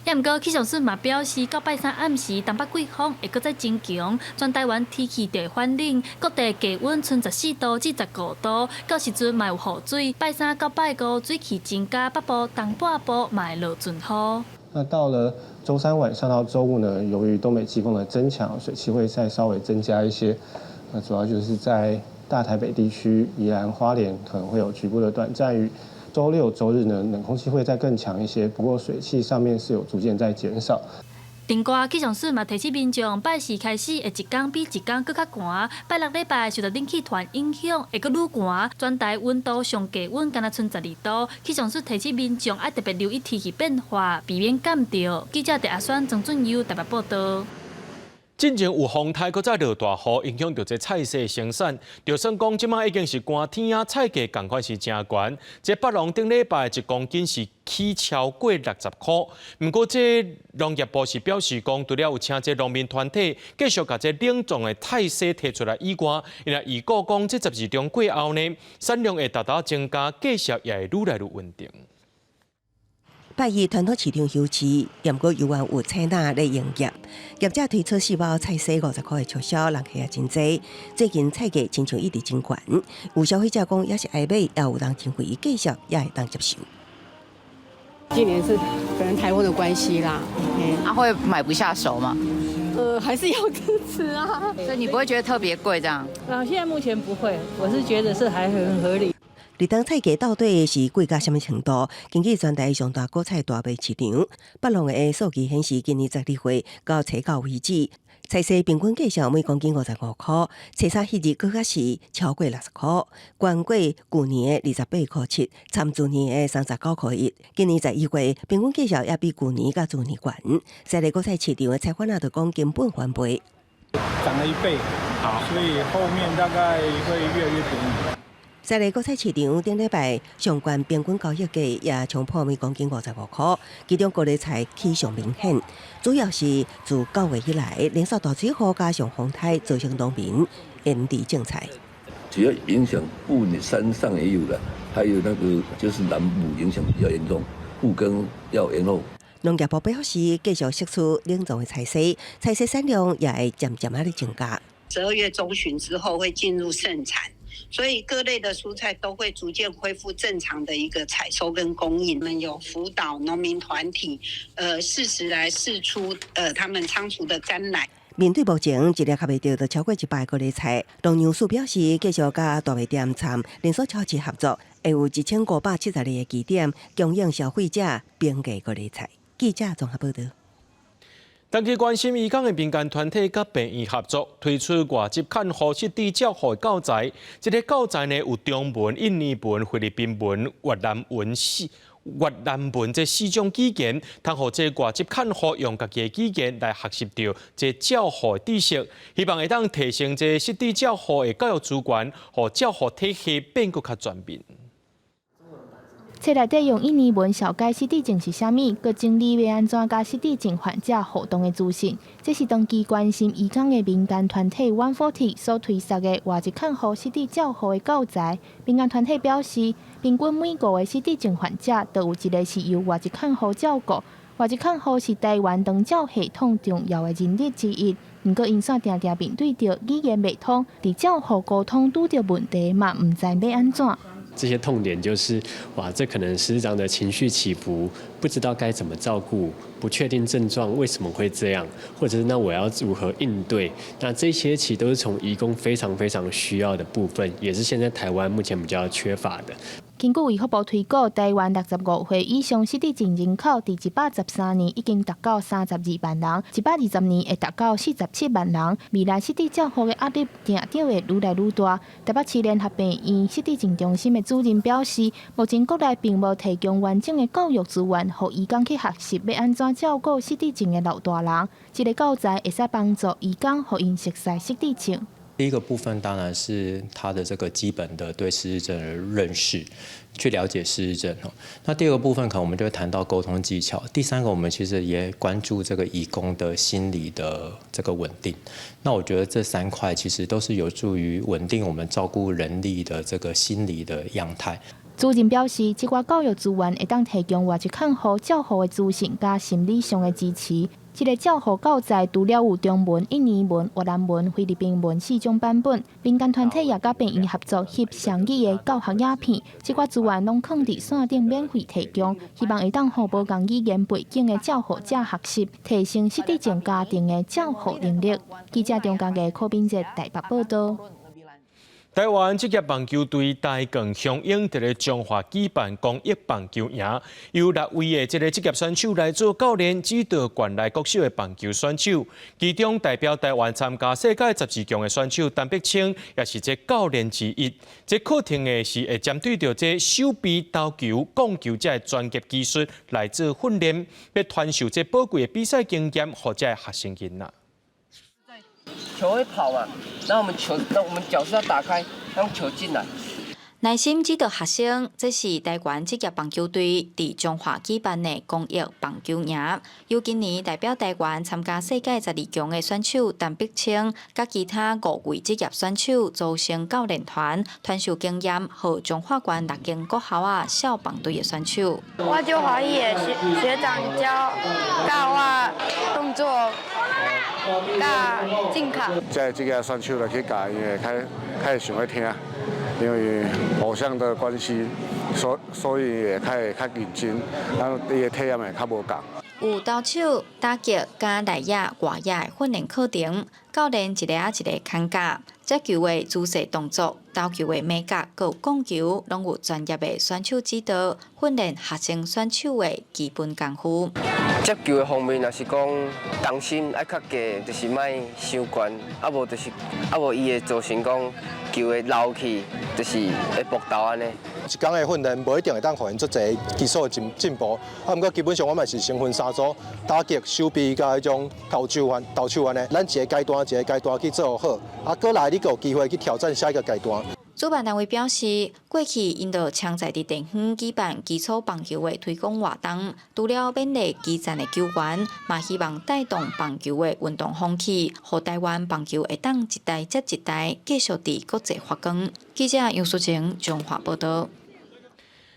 Speaker 3: 也毋過氣象署嘛表示，到拜三暗時，東北季風會閣再增強，全台灣天氣就會反冷，各地低溫賰14度至15度，到時陣嘛有雨水。拜三到拜五水汽增加，北部、東半部嘛會落陣雨。
Speaker 4: 那到了週三晚上到週五呢，由於東北季風的增強，水汽會再稍微增加一些。那主要就是在大台北地區、宜蘭花蓮可能會有局部的短暫雨。週六、週日呢，冷空氣會再更強一些，不過水汽上面是有逐漸在減少。
Speaker 3: 另外，氣象署嘛提醒民眾，拜四開始會一工比一工閣較寒。拜六禮拜受到冷氣團影響，會閣愈寒。全台溫度上低溫干焦賰12度。氣象署提醒民眾愛特別留意天氣變化，避免感著。記者鄭阿宣、曾俊優台北報導。
Speaker 1: 進前有風颱，閣再落大雨，影響著這菜蔬生產。就算講這馬已經是寒天啊，菜價仝款是誠懸。這北農頂禮拜一公斤是起超過60箍。毋過這農業部是表示講，除了有請這農民團體繼續共這冷藏的菜蔬提出來以外，伊若預估講這十二中過後呢，產量會大大增加，價數也會愈來愈穩定。
Speaker 6: 拜一傳統市場休市，毋過猶原有菜籃咧營業。業者推出四包菜蔬50箍的促銷，人客也真濟。最近菜價親像一直真懸，有消費者講猶是愛買，也有人認為價數也會當接受。
Speaker 5: 今年是可能颱風的關係啦，
Speaker 21: 啊會買不下手嗎？
Speaker 5: 還是要支持啊。
Speaker 21: 所以你不會覺得特別貴這樣？
Speaker 5: 啊，現在目前不會，我是覺得是還很合理。
Speaker 6: 立冬菜價到底是貴到啥物程度？根據全台上大果菜大賣市場，北農的數據顯示，今年12月到初九為止，菜蔬平均價數每公斤55箍，初三彼日閣較是超過60箍，懸過舊年的28.7塊，參舊年的39.1塊。今年11月平均價數也比舊年佮去年懸。西麗果菜市場的菜販仔就講根本翻倍，
Speaker 22: 漲了一倍，所以後面大概會越來越便宜。
Speaker 6: 西麗果菜市場頂禮拜上懸平均交易價也衝破每公斤55塊，其中高麗菜起上明顯，主要是自9月以來連續大水雨加上風颱，造成農民延遲種菜。
Speaker 8: 主要影響部分山上也有了，還有那個就是南部影響比較嚴重，復耕要延後。
Speaker 6: 農業部表示，繼續釋出冷藏的菜蔬，菜蔬產量也會漸漸仔咧增加。
Speaker 22: 12月中旬之後會進入盛產，所以各類的蔬菜都會逐漸恢復正常的一個採收跟供應。我們有輔導農民團體，適時來釋出，他們倉儲的甘藍。
Speaker 6: 面對目前一粒較袂著就超過100高麗菜，農糧署表示繼續佮大賣店參連鎖超市合作，會有1572個據點供應消費者平價高麗菜。記者綜合報道。
Speaker 1: 長期關心移工的民間團體佮病院合作，推出外籍看護失智照護教材。這个教材呢有中文、印尼文、菲律賓文、越南文這四種語言，通予這外籍看護用家己的語言來學習著這照護知識，希望會當提升這失智照護的教育資源，予照護體系變閣較全面。
Speaker 23: 冊內底用印尼文紹解失智症是啥物，閣整理欲按怎佮失智症患者互動的資訊。這是長期關心移工的民間團體 One Forty 所推出的外籍看護失智照護的教材。民間團體表示，平均每五個失智症患者，就有一個是由外籍看護照顧。外籍看護是台灣長照系統重要的人力之一，毋過𪜶煞定定面對著語言袂通，佇照護溝通拄著問題嘛，毋知欲按怎。
Speaker 24: 這些痛點就是，哇，這可能師長的情緒起伏，不知道該怎麼照顧，不確定症狀為什麼會這樣，或者是那我要如何應對？那這些其實都是從移工非常非常需要的部分，也是現在台灣目前比較缺乏的。
Speaker 23: 根據衛福部推估，台灣65歲以上失智症人口，佇113年已經達到32萬人，120年會達到47萬人。未來失智照護的壓力定著會愈來愈大。台北市聯合病院失智症中心的主任表示，目前國內並無提供完整的教育資源，予移工去學習欲按怎照顧失智症的老大人。這个教材會使幫助移工，予𪜶熟似失智症。
Speaker 25: 第一個部分當然是他的這個基本的對失智症的認識，去了解失智症。那第二個部分可能我們就會談到溝通技巧。第三個，我們其實也關注這個移工的心理的這個穩定。那我覺得這三塊其實都是有助於穩定我們照顧人力的這個心理的樣態。
Speaker 23: 主任表示，這寡教育資源會當提供外籍看護照護的資訊佮心理上的支持。這个照護教材除了有中文、印尼文、越南文、菲律賓文四種版本，民間團體也佮病院合作翕雙語的教學影片，這寡資源攏囥佇線頂免費提供，希望會當予無仝語言背景的照護者學習，提升失智症家庭的照護能力。記者張家傑、柯斌哲台北報道。
Speaker 1: 台灣職業棒球隊台鋼雄鷹佇咧彰化舉辦公益棒球營，由六位的這个職業選手來做教練，指導縣內國手的棒球選手。其中代表台灣參加世界十二強的選手陳碧清，也是這教練之一。這課程的是會針對著這手臂投球、摃球這个專業技術來做訓練，欲傳授這寶貴的比賽經驗，予這學生囡仔。
Speaker 26: 球會跑嘛，那我們球，那我們腳是要打開，讓球進來。
Speaker 27: 耐心指導學生，這是台灣職業棒球隊佇彰化舉辦的公益棒球營。由今年代表台灣參加世界十二強的選手陳碧清，佮其他五位職業選手組成教練團，傳授經驗，予彰化縣六間國校仔少棒隊的選手。
Speaker 28: 我足歡喜的學長教教我動作。佮進卡。
Speaker 12: 這這个選手來去教，因為較較會想欲聽，因為互相的關係，所以會較會較認真，啊，伊的體驗會較無仝。
Speaker 27: 有投手、打擊佮內野、外野的訓練課程，教練一个仔一个牽教，接球的姿勢動作、投球的眉角、閣有摃球，攏有專業的選手指導，訓練學生選手的基本功夫。
Speaker 26: 接球的方面，若是講重心愛較低，就是莫傷懸，啊無就是啊無伊會造成講球會流去，就是會爆投按呢。
Speaker 29: 一工的訓練無一定會當予𪜶足濟技術的進步，啊，毋過基本上我嘛是先分三組，打擊、守備佮彼種投手按呢，咱一个階段一个階段去做好，啊，過來你閣有機會去挑戰下一個階段。
Speaker 27: 主辦單位表示，過去𪜶就常在佇地方舉辦基礎棒球的推廣活動，除了勉勵基層的球員，嘛希望帶動棒球的運動風氣，予台灣棒球會當一代接一代繼續佇國際發光。記者楊淑晴彰化報導。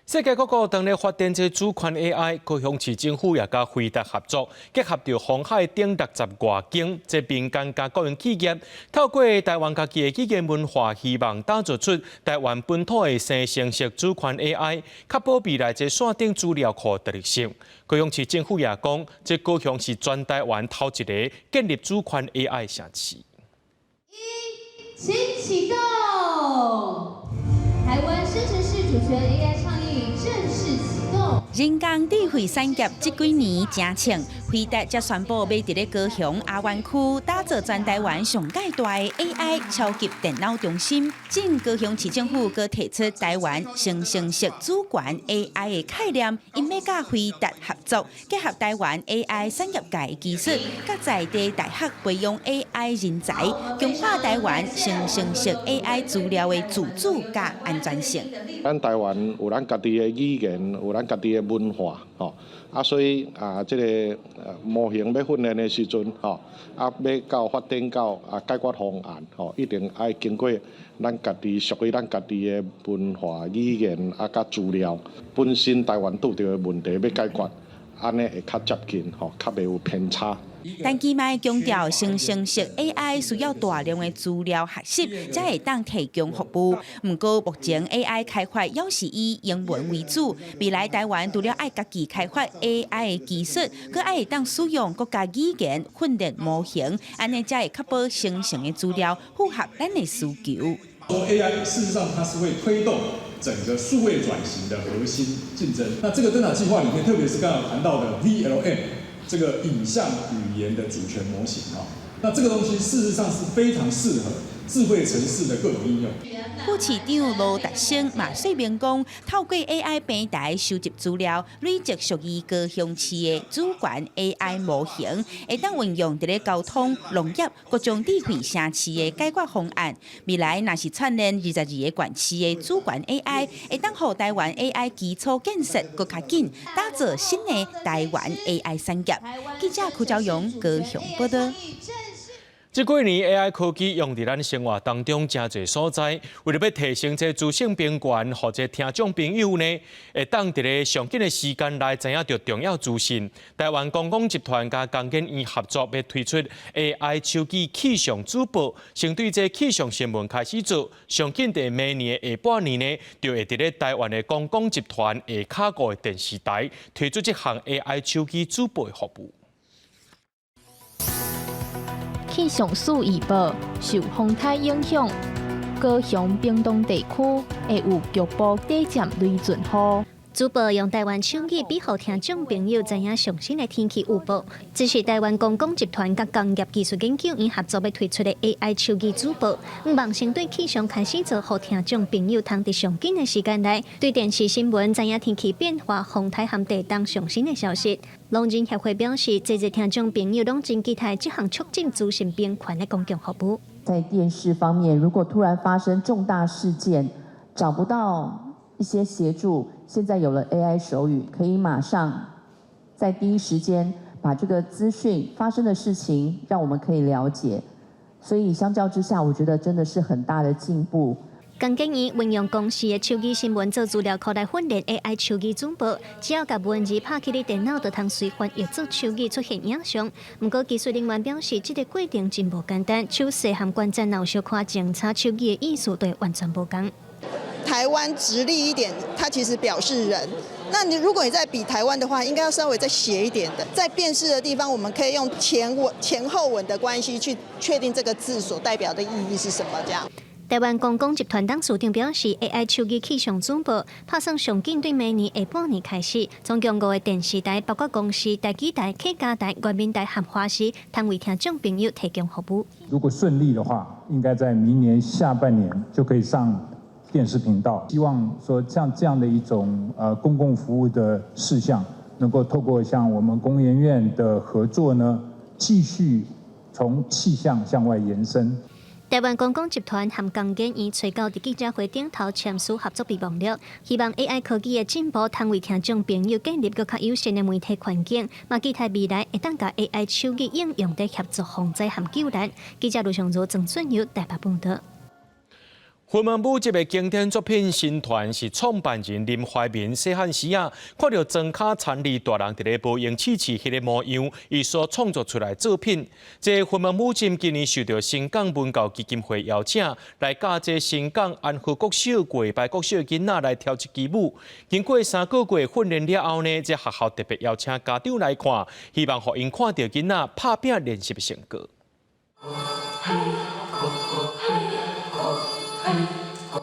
Speaker 1: 世界各國當咧發展這主權 AI，高雄市政府也佮輝達合作，結合著鴻海等60外間這民間佮國營企業，透過台灣家己的語言文化，希望打造出台灣本土的生成式主權 AI，確保未來這線頂資料庫獨立性。高雄市政府也講，這高雄是全台灣頭一个建立主權 AI 城市。
Speaker 7: 一，請啟動！台灣生成式主權 AI 倡議正式啟動。
Speaker 9: 人工智慧產業這幾年誠衝，輝達才宣布欲佇咧高雄亞灣區打造全台灣上蓋大的 AI 超級電腦中心。前高雄市政府閣提出台灣生成式主權 AI 的概念，𪜶欲佮輝達合作，結合台灣 AI 產業界的技術，佮在地大學培養 AI 人才，強化台灣生成式 AI 資料的自主佮安全性。
Speaker 10: 咱台灣有咱家己的語言，有咱家己的文化，吼啊，所以啊，這个模型欲訓練的時陣，吼啊，欲到發展到啊解決方案，吼，一定愛經過咱家己屬於咱家己的文化語言啊，佮資料，本身台灣拄著的問題欲解決，按呢會較接近，吼，較袂有偏差。
Speaker 9: 陳其邁強調，生成式 AI 需要大量的資料學習，才會當提供服務。毋過目前 AI 開發猶是以英文為主，未來台灣除了愛家己開發 AI 的技術，閣愛會當使用國家語言訓練模型，按呢才會確保生成的資料符合咱的需求。
Speaker 11: AI 事實上它是會推動整個數位轉型的核心競爭。那這個燈塔計劃裡面，特別是剛剛談到的 VLM。這個影像語言的主權模型啊，那這個東西事實上是非常適合智慧城市的各種應用。
Speaker 9: 副市長盧達生嘛說明講，透過 AI 平台收集資料，累積屬於高雄市的主權 AI 模型，會當運用佇咧交通、農業、各種智慧城市的解決方案。未來若是串聯22個縣市的主權 AI，會當予台灣 AI 基礎建設閣較緊，打造新的台灣 AI 產業。記者柯昭勇高雄報導。
Speaker 1: 這幾年 AI 科技用佇咱生活當中誠濟所在，為著欲提升這資訊平權，予這聽眾朋友呢，會當佇咧上緊的時間內知影著重要資訊。台灣公共集團佮工研院合作，欲推出 AI 手機氣象主播，先對這氣象新聞開始做，上緊佇明年的下半年呢，就會佇咧台灣的公共集團下跤五个電視台推出這項 AI 手機主播的服務。
Speaker 23: 氣象署預報，受風颱影響，高雄屏東地區會有局部短暫雷陣雨。
Speaker 13: 主播用台灣手語比予聽眾朋友知影上新的天氣預報。這是台灣公共集團佮工業技術研究院合作欲推出的 AI 手機主播，望先對氣象開始做，予聽眾朋友通佇上緊的時間內，對電視新聞知影天氣變化、風颱和地動上新的消息。聾人協會表示，這濟聽眾朋友攏真期待這項促進資訊平權的公共服務。
Speaker 14: 在電視方面，如果突然發生重大事件，找不到一些協助，現在有了 AI 手語，可以馬上在第一時間把這個資訊發生的事情，讓我們可以了解。所以相較之下，我覺得真的是很大的進步。
Speaker 13: 工研院運用公視的手機新聞做資料庫來訓練 AI 手語主播，只要共文字拍去你電腦，就通隨翻譯做手語出現影像。毋過技術人員表示，這個過程真無簡單，手勢和關節若有小可前差，手語的意思就會完全無仝。
Speaker 15: 台灣直立一點，它其實表示人。那你如果你在比台灣的話，應該要稍微再斜一點的。在辨識的地方，我們可以用前文前後文的關係去確定這個字所代表的意義是什麼。這樣。
Speaker 13: 台灣公共集團董事長表示，AI 手機氣象主播拍算上緊對明年下半年開始，總共五個電視台，包括公視、台語台、客家台、原民台和華視，通為聽眾朋友提供服務。
Speaker 16: 如果順利的話，應該在明年下半年就可以上電視頻道。希望說像這樣的一種公共服務的事項，能夠透過像我們工研院的合作呢，繼續從氣象向外延伸。
Speaker 13: 台灣公共集團和工研院揣九佇記者會頂頭簽署合作備忘錄，希望 AI 科技的進步，通為聽眾朋友建立閣較友善的媒體環境，嘛期待未來會當共 AI 手語應用佇協助防災和救難。記者盧尚如、曾俊友台北報道。
Speaker 1: 雲門舞集的經典作品《新團》是創辦人林懷民細漢時啊，看著莊跤田裡大人佇咧無閒試試彼个模樣，伊所創作出來作品。這雲門舞集今年受著新港文教基金會邀請，來佮這新港安和國小、過拜國小囡仔來跳這支舞。經過3個月訓練了後呢，這學校特別邀請家長來看，希望予𪜶看著囡仔拍拚練習的成果。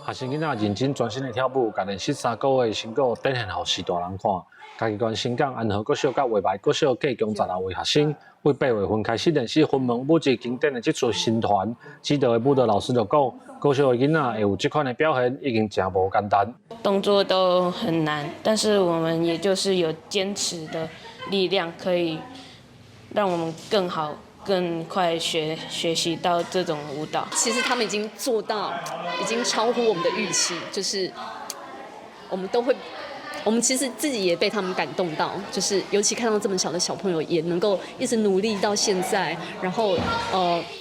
Speaker 2: 學生囡仔認真專心的跳舞，共練習3個月的成果展現予序大人看。嘉義縣新港安和國小佮畫眉國小計共16位學生，對8月份開始練習雲門舞集經典的這齣新團。指導的舞蹈老師就講，國小的囡仔會有這款的表現，已經誠無簡單。
Speaker 3: 動作都很難，但是我們也就是有堅持的力量，可以讓我們更好。更快學習到這種舞蹈。
Speaker 4: 其實他們已經做到，已經超乎我們的預期，就是我們都會，我們其實自己也被他們感動到，就是尤其看到這麼小的小朋友也能夠一直努力到現在，然後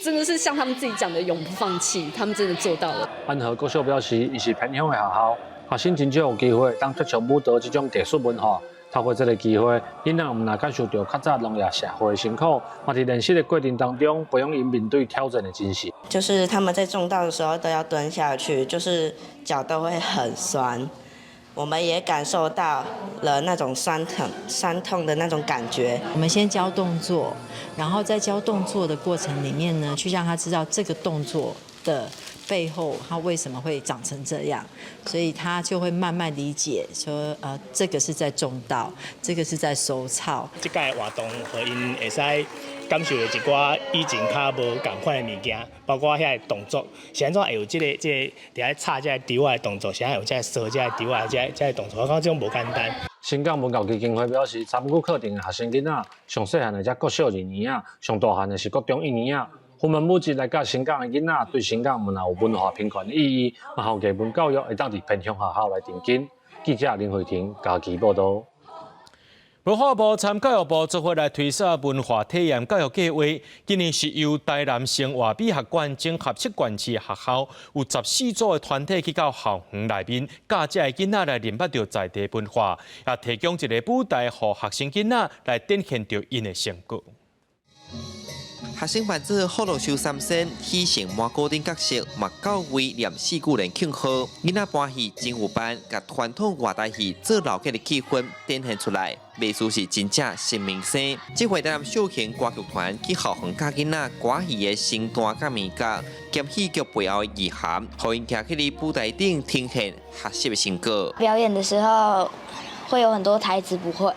Speaker 4: 真的是像他們自己講的永不放棄，他們真的做到了。
Speaker 2: 安和國小表示，伊是偏鄉的學校，學生真少有機會當接觸舞蹈這種藝術文化。透過這个機會，囡仔毋但感受著較早農業社會的辛苦，嘛佇練習的過程當中，培養𪜶面對挑戰的精神。
Speaker 5: 就是他們在種稻的時候都要蹲下去，就是腳都會很酸。我們也感受到了那種酸疼、酸痛的那種感覺。
Speaker 17: 我們先教動作，然後在教動作的過程裡面呢，去讓他知道這個動作的背後，他為什麼會長成這樣，所以他就會慢慢理解，說，這個是在種稻，這個是在收草。
Speaker 18: 這屆活動，予𪜶會使感受著一寡以前較無仝款的物件，包括遐个動作，是按怎會有這个佇咧插這个稻仔的動作，是按怎有這个掃這個稻仔這个動作，我感覺這種無簡單。
Speaker 2: 新港文教基金會表示，參與課程的學生囡仔，上細漢的才國小二年仔，上大漢的是國中一年仔。雲門舞集來教新港的囡仔，對新港毋但有文化平權的意義，嘛予藝文教育會當佇偏鄉學校來扎根。記者林慧婷嘉義報導。
Speaker 1: 文化部參教育部做伙來推捒文化體驗教育計畫，今年是由台南生活美學館整合七縣市學校，有14組的團體去到校園內面，教這个囡仔來認捌著在地文化，也提供一个舞台，予學生囡仔來展現著𪜶的成果。
Speaker 19: 學生扮做福祿壽三仙，戲成蘑菇等角色，嘛到位念四句連慶賀。囡仔搬戲真有範，共傳統外台戲做鬧熱的氣氛展現出來，袂輸是真正新明星。這回台南小型歌劇團去校園教囡仔歌戲的身段佮眉角，兼戲劇背後的意涵，予𪜶徛佇舞台頂呈現學習的成果。
Speaker 20: 表演的時候會有很多台詞不會，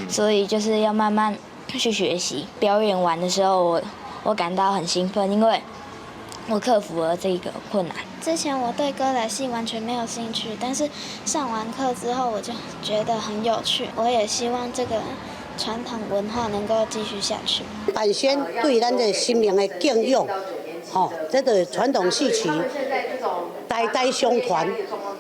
Speaker 20: 所以就是要慢慢去學習。表演完的時候，我感到很興奮，因為我克服了這個困難。
Speaker 21: 之前我對歌仔戲完全沒有興趣，但是上完課之後我就覺得很有趣。我也希望這個傳統文化能夠繼續下去。
Speaker 30: 扮仙對咱的神明的敬仰，吼，這個傳統戲曲代代相傳，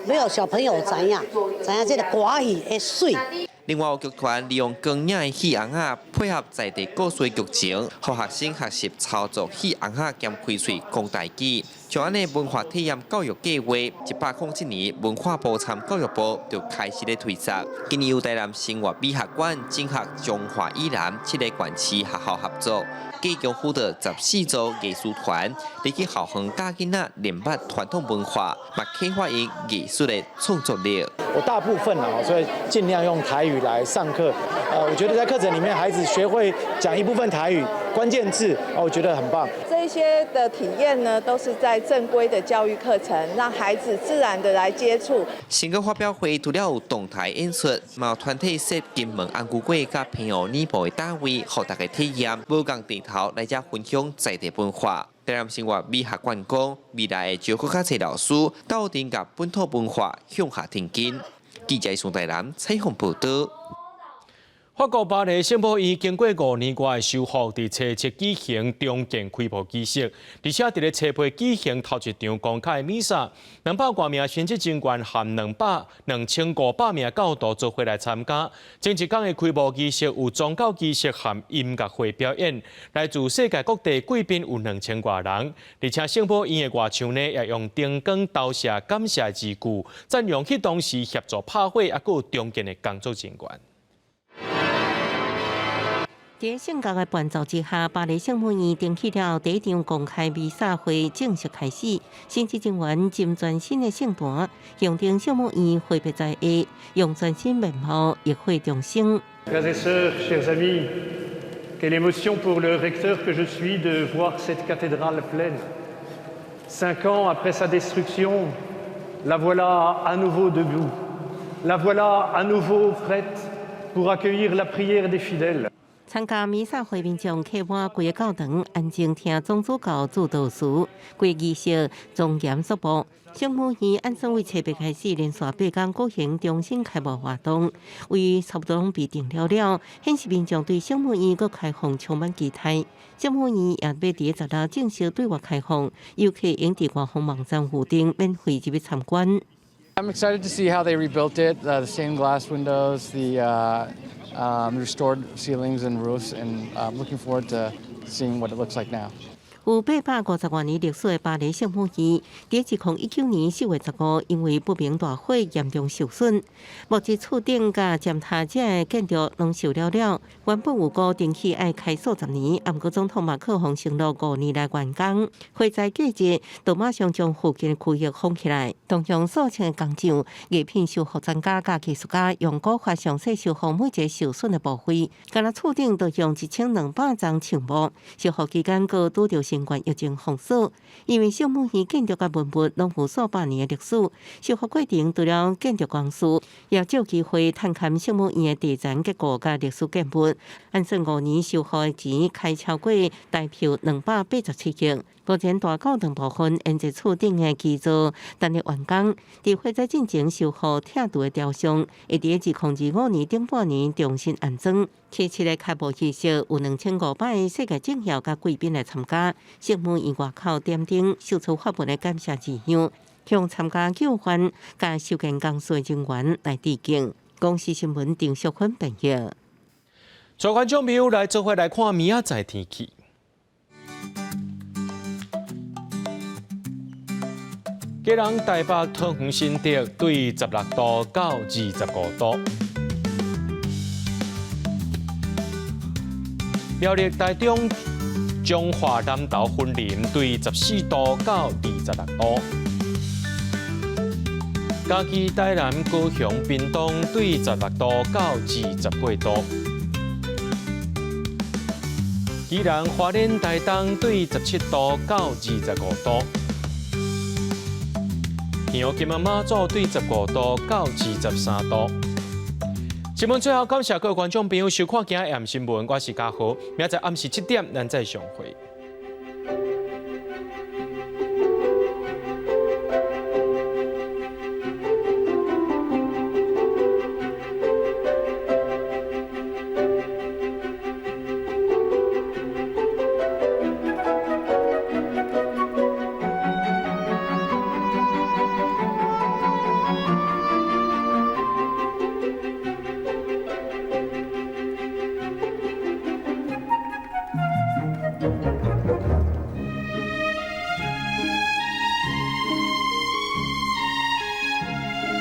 Speaker 30: 欲予小朋友知影，知影這個歌戲的媠。
Speaker 19: 另外，有劇團利用光影的戲尪仔，配合在地故事劇情，予學生學習操作戲尪仔兼開喙講台語。像按呢文化體驗教育計畫，107年文化部參教育部就開始咧推捒。今年由台南生活美學館整合彰化以南七个縣市學校合作，計共輔導14組藝術團，入去校園教囡仔認捌傳統文化，嘛啟發𪜶藝術的創作力。
Speaker 31: 我大部分啊，所以盡量用台語來上課。我覺得在課程裡面，孩子學會講一部分台語關鍵字，我覺得很棒。
Speaker 32: 這些的體驗呢，都是在正規的教育課程，讓孩子自然的來接觸。
Speaker 19: 成果發表會除了有動態演出，嘛有團體設金門紅龜粿佮澎湖乳哺的攤位，予大家體驗。無仝地頭來遮分享在地文化。台南生活美學館講，未來會招閣較濟老師，鬥陣共本土文化向下扎根。記者宋台南採訪報導。
Speaker 1: 法國巴黎聖母院經過5年外的修復，佇初七舉行重建開幕儀式，而且佇咧初八舉行頭一場公開彌撒，200外名神職人員含2500名教徒做伙來參加。前一工的開幕儀式有宗教儀式含音樂會表演，來自世界各地貴賓有2000外人，而且聖母院的外牆呢，也用燈光投射感謝字句，讚揚彼當時協助拍火猶閣有重建的工作人員。
Speaker 6: 佇聖樂的伴奏之下，巴黎聖母院重啟了第一場公開彌撒會正式開始。神職人員浸全新的聖壇，象徵聖母院揮別在下，用全新面貌浴火重生。
Speaker 7: Frères et sœurs, chers amis, quelle émotion pour le recteur que je suis de voir cette cathédrale pleine. 5 ans après sa destruction, la voilà à nouveau debout. La voilà à nouveau prête pour accueillir la prière des fidèles.
Speaker 6: 參加彌撒會民眾客滿規個教堂，安靜聽總主教祝禱詞，規儀式莊嚴肅穆。聖母院按算為初八開始連續8工舉行重新開幕活動，位差不多攏被訂了了，顯示民眾對聖母院閣開放充滿期待。聖母院也欲佇16正式對外開放，遊客會佇官方網站預訂免費入去參觀。
Speaker 8: I'm excited to see how they rebuilt it, the stained glass windows, the restored ceilings and roofs, and I'm looking forward to seeing what it looks like now.
Speaker 6: 有850外年歷史的巴黎聖母院，佇2019年4月15，因為不明大火嚴重受損，木質厝頂佮尖塔這个建築攏受了了。原本預估重啟愛開數十年，毋過總統馬克宏承諾5年內完工。火災過日，就馬上將附近區域封起來，動用數千个工匠、藝品修復專家佮藝術家，用古法詳細修復每一個受損的部位。敢若厝頂就用1200層橡木，修復期間閣拄著新冠疫情封鎖，因為聖母院建築佮文物攏有數百年的歷史，修復過程除了建築工序，也藉機會探勘聖母院的地層結構佮歷史建物。按算5年修復的錢開超過台票287億。目前大教堂部分沿著厝頂的基座，等咧完工。佇火災進前修復拆除的雕像，會佇2025年頂半年重新安裝。初七的開幕儀式有2500個世界政要佮貴賓來參加。聖母院外口點燈，秀出法文的感謝字樣，向參加救援佮修建工事的人員來致敬。公視新聞丁淑芬編譯。
Speaker 1: 全觀眾朋友來做伙來看明仔載天氣。基隆、台北、桃園、新竹對16度到25度。苗栗、台中、彰化、南投、雲林對14度到26度。嘉義、台南、高雄、屏東對16度到28度。宜蘭、花蓮、台東對17度到25度。澎湖、金門、馬祖對15度到23度。新聞最後感謝各位觀眾朋友收看今日新聞，我是嘉豪，明仔載暗時7點，咱再相會。